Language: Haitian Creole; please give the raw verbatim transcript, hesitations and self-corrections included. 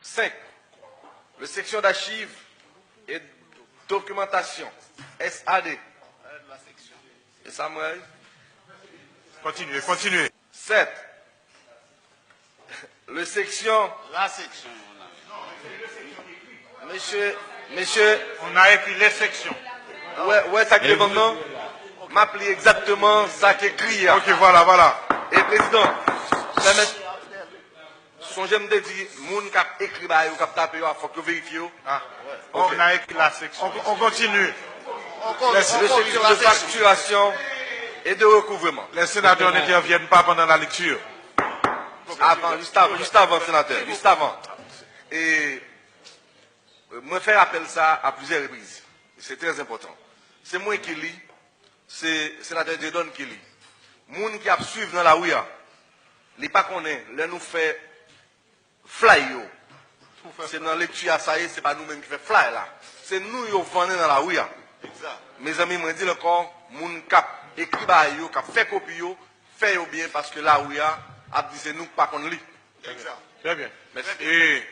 Cinq, le section d'archives et documentation, S A D. E sa mwen. Kontinye, kontinye. Sept, le section. La section. Mesye, mesye, On a écrit les sections. wè, wè sa k devan m nan. M ap li egzakteman sa k ekri a. Ok, voilà, voilà. E prezidan, pèmèt. Sonje m te di, moun k ap ekri bagay yo, k ap tape yo, fòk yo verifye yo. Ah. On a écrit la section. On, on continue. On, on, Laisse- on Le corrige section la de section. Facturation et de recouvrement. Les sénateurs n'interviennent pas pendant la lecture. Avan, jis avan, jis avan, senatè, jis avan. E euh, mwen fè rapèl sa a plizyè repriz. Se trè enpòtan. Se mwen ki li, se senatè Dieudonne ki li. Moun ki ap swiv nan lari a, li pa konnen lè nou fè flay yo. Se nan lekti a sa ye, se pa nou menm ki fè flay la. Se nou yo vannen nan lari a. Mezanmi, mwen di l ankò, moun k ap ekri bagay yo, k ap fè kopi yo, fè yo byen paske lari a ap di se nou k pa konn li. Très bien. Mèsi. Et